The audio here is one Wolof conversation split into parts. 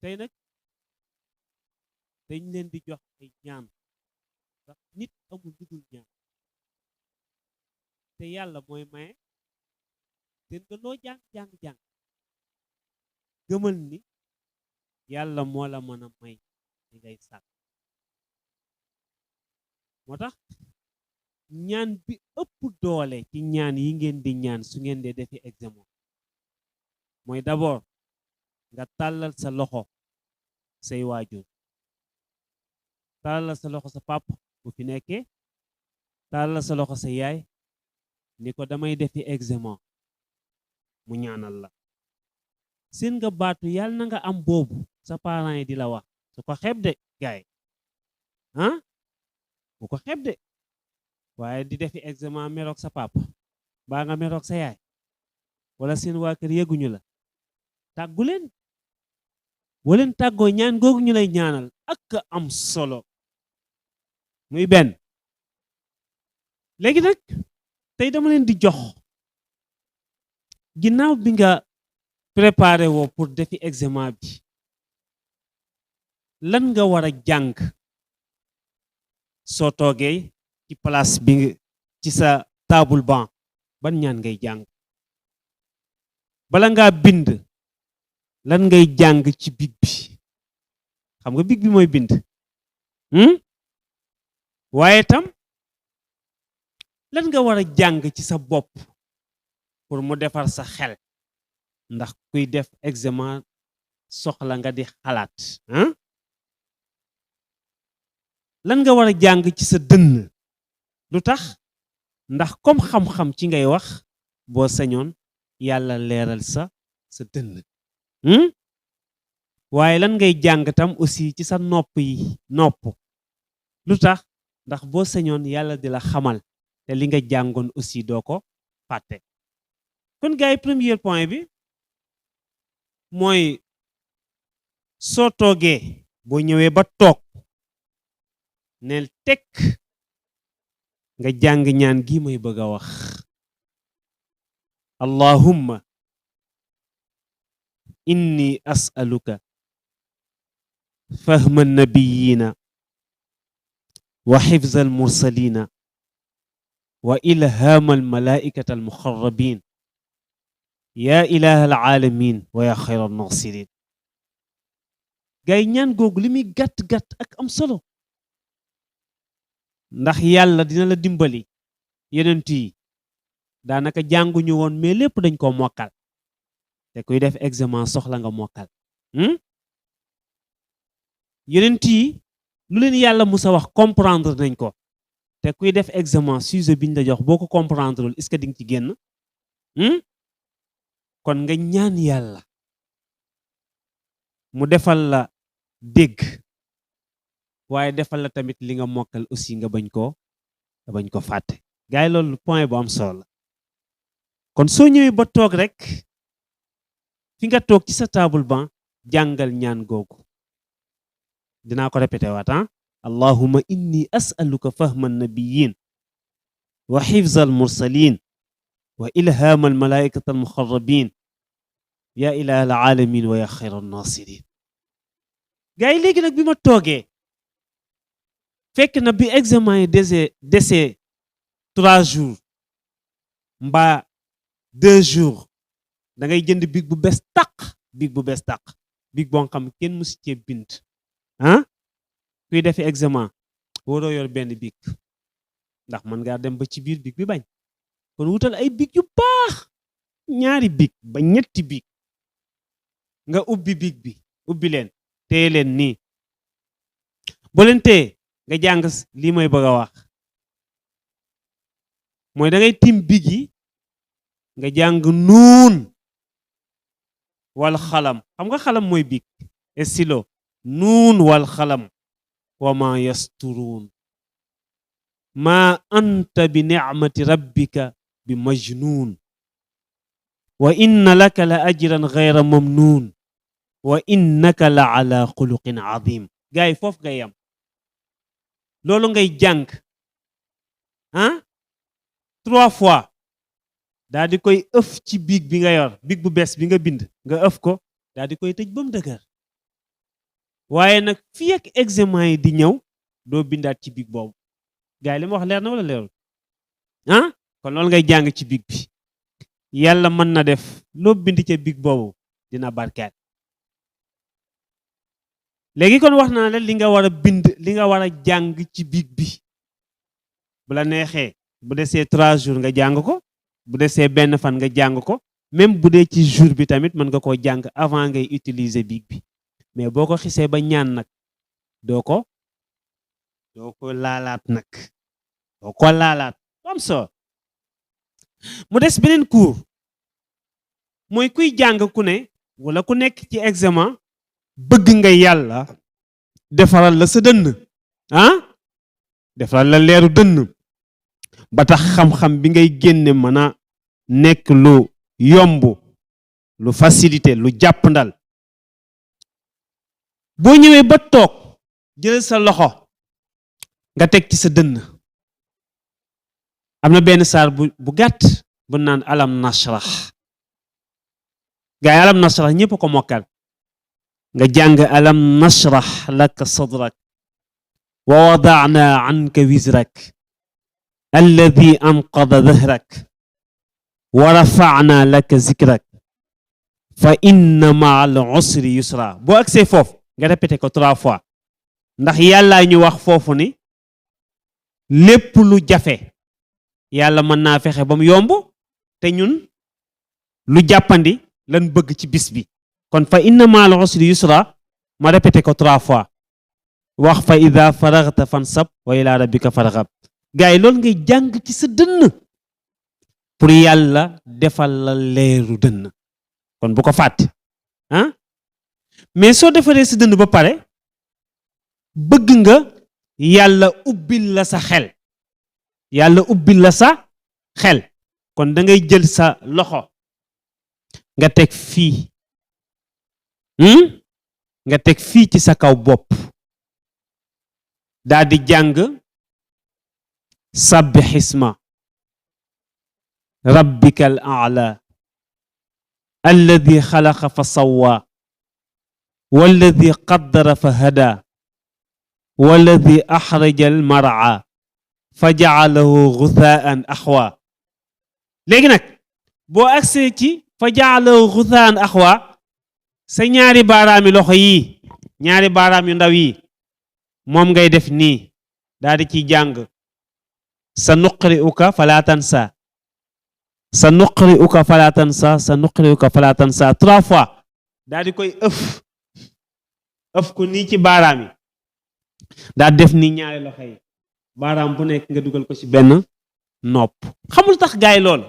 tey nag dañ leen di jox ay ñaan ndax nit amul lu dul ñaan te yàlla mooy maye te nga loo jàng gëmal ni yàlla moo la mën a may li ngay sàkk moo tax ñaan bi ëpp doole ci ñaan yi ngeen di ñaan su ngeen dee defi examen mooy d'abord nga tàllal sa loxo say waajur tàllal sa loxo sa pap bu fi nekkee tàllal sa loxo sa yaay ni ko damay defi examen mu ñaanal la seen nga baatu yàlla na nga am boobu sa parents yi di la wax su ko xeeb de gaay bu ko xeeb de waaye di defi examen meroog sa pap baa nga meroog sa yaay wala seen waa kër yëguñu la tàggu leen waleen tàggoo ñaan googu ñu lay ñaanal ak am solo muy benn léegi nag tey dama leen di jox ginnaaw bi nga préparé woo pour defi examen bi lan nga war a jàng soo toogee ci place bi ci sa table banc ban ñaan ngay jàng bala ngaa bind lan ngay jàng ci big bi xam nga big bi mooy bind waaye tam lan nga war a jàng ci sa bopp pour mu defar sa xel ndax kuy def examen soxla nga di xalaat lan nga war a jàng ci sa dënn lu tax ndax comme xam-xam ci ngay wax boo sañoon yàlla leeral sa dënn waaye lan ngay jàng tam aussi ci sa nopp lu tax ndax boo sañoon yàlla di la xamal te li nga jàngoon aussi doo ko fàtte kon gars yi premier point bi mooy soo toogee boo ñëwee ba toog neel tekk nga jàng ñaan gi may bëgg a wax allahumma inni as'aluka fahma nabiyina wa hifza almursalina wa ilhama almalaikata almuqarrabin ya ilaha alalamin wa ya khayra an-nasirin gay ñaan googu li muy gàtt-gàtt ak am solo ndax yàlla dina la dimbali yonent yi daanaka jànguñu woon mais lépp dañ ko mokkal te kuy def examen soxla nga mokkal yonent yi lu leen yàlla musa wax comprendre nañ ko te kuy def examen sujet biñ la jox boo ko comprendreul est-ce que di nga ci génn kon nga ñaan yàlla mu defal la dégg waaye defal la tamit li nga mokkal aussi nga bañ ko fàtte gaay loolu point bu am solo la kon soo ñëwee ba toog rek fi nga toog ci sa table banc jàngal ñaan googu dinaa ko répété waat allahumma inni as'aluka fahma an-nabiyyin wa hifza al-mursalin wa ilhama al-malaikata al-muqarrabin ya ilaha al-alamin wa ya khayra an-nasirin gaay léegi nag bi ma toogee fekk na bi examen yi desee 3 jours mbaa 2 jours da ngay jënd big bu bees tàq big boo xam kenn musu cee bind kuy defi examen waroo yor benn big ndax mën ngaa dem ba ci biir big bi bañ kon wutal ay big yu baax 2 big ba 3 big nga ubbi big bi ubbi leen téye leen nii boo leen téye nga jàng lii may bëgg a wax mooy da ngay tim big yi nga jàng nuun wal xalam xam nga xalam mooy big stylo nuun wal xalam wa ma yasturuun ma anta bi ni'mati rabbika bi majnuun wa inna laka la ajran ghayra mamnuun wa innaka la ala xuluqin azim gaay foofu ngay yam loolu ngay jàng 3 fois daa di koy ëf ci big bi nga yor big bu bees bi nga bind nga ëf ko daa di koy tëj ba mu dëgër waaye nag fii ak examen yi di ñëw doo bindaat ci bic boobu gars yi li ma wax leer na wala leerul ah kon loolu ngay jàng ci bic bi yàlla mën na def loo bind ca bic boobu dina barkeel léegi kon wax naa la li nga war a bind li nga war a jàng ci bic bi bu la neexee bu desee 3 jours nga jàng ko bu desee benn fan nga jàng ko même bu dee ci jour bi tamit mën nga koo jàng avant ngay utiliser bic bi mais boo ko xisee ba ñaan nag doo ko laalaat nag doo ko laalaat comme ça mu des beneen cours mooy kuy jàng ku ne wala ku nekk ci examen bëgg nga yàlla defaral la sa dënn defaral la leeru dënn ba tax xam-xam bi ngay génne mën a nekk lu yomb lu facilité lu jàppandal boo ñëwee ba toog jël sa loxo nga teg ci sa dënn am na benn saar bu gàtt bu naan alam nashrah gaay alam nashrah ñëpp ko mokkal nga jàng alam nashrah laka sadrak wa wada'na anka wizrak alladi anqada dhahrak wa rafa'na laka zikrak fa inna ma'al usri yusra boo agsee foofu nga répété ko 3 fois ndax yàlla ñu wax foofu ni lépp lu jafe yàlla mën naa fexe ba mu yomb te ñun lu jàppandi lan bëgg ci bis bi kon fa inna ma'al usri yusra ma répété ko 3 fois wax fa idha faraghta fansab wa ila rabbika farghab gars yi loolu ngay jàng ci sa dënn pour yàlla defal la leeru dënn kon bu ko fàtte mais soo defaree sa dënn ba pare bëgg nga yàlla ubbil la sa xel yàlla ubbil la sa xel kon da ngay jël sa loxo nga teg fii nga teg fii ci sa kaw bopp daa di jàng sabbih isma rabbikal a'la alladi xalaqa fa sawwa walladi qaddara fa hada walladi axraja al mar'a fa ja'alahu ghutha'an axwa léegi nag boo agsee ci fa ja'alahu ghutha'an axwa sa ñaari baaraami loxo yi ñaari baaraam yu ndaw yi moom ngay def nii daal di ciy jàng sa nuqri'uka fala tansa sa nuqri'uka fala tansa sa nuqri'uka fala tansa 3 fois daal di koy ëf ko nii ci baaraam yi daal def nii ñaari loxo yi baaraam bu nekk nga dugal ko ci benn nopp xamul tax gaay lool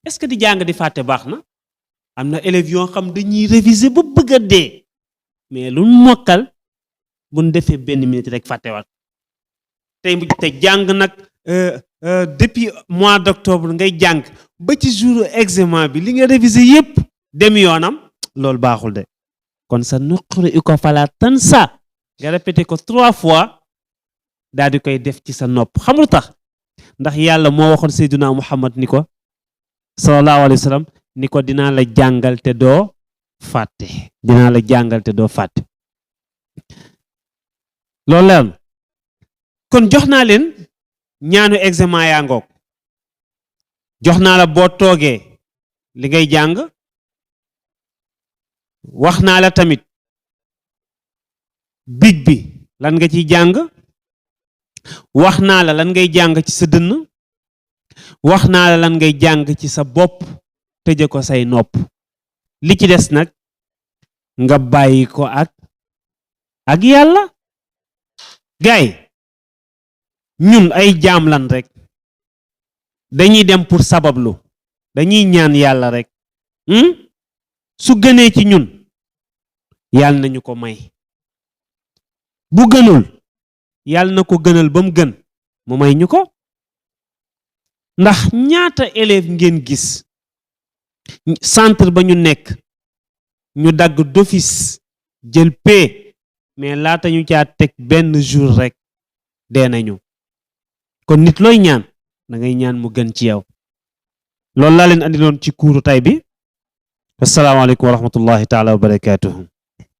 est-ce que di jàng di fàtte baax na am na élèves yoo xam dañuy réviser ba bëgg a dee mais lu mokkal buñ defee benn minute rek fàttewaat te jàng nag depuis mois d'octobre ngay jàng ba ci jour examen bi li nga réviser yépp dem yoonam loolu baaxul de kon sa nuqri'uka fala tansa nga répété ko 3 fois daal di koy def ci sa nopp xamul tax ndax yàlla moo waxoon Seydina Muhammad ni ko sallallahu alayhi wa sallam ni ko dinaa la jàngal te doo fàtte dinaa la jàngal te doo fàtte loolu leer na kon jox naa leen ñaanu examen yaa ngoog jox naa la boo toogee li ngay jàng wax naa la tamit bic bi lan nga ciy jàng wax naa la lan ngay jàng ci sa dënn wax naa la lan ngay jàng ci sa bopp tëje ko say nopp li ci des nag nga bàyyi ko ak yàlla gaay ñun ay jaam lan rek dañuy dem pour sabablu dañuy ñaan yàlla rek su gënee ci ñun yàlla nañu ko may bu gënul yàlla na ko gënal ba mu gën mu may ñu ko ndax ñaata élève ngeen gis centre ba ñu nekk ñu dagg d'office jël paie mais laata ñu caa teg benn jour rek dee nañu kon nit looy ñaan da ngay ñaan mu gën ci yow loolu laa leen andiloon ci kuuru tay bi asalaamaaleykum wa rahmatullahi taala wa barakatuhu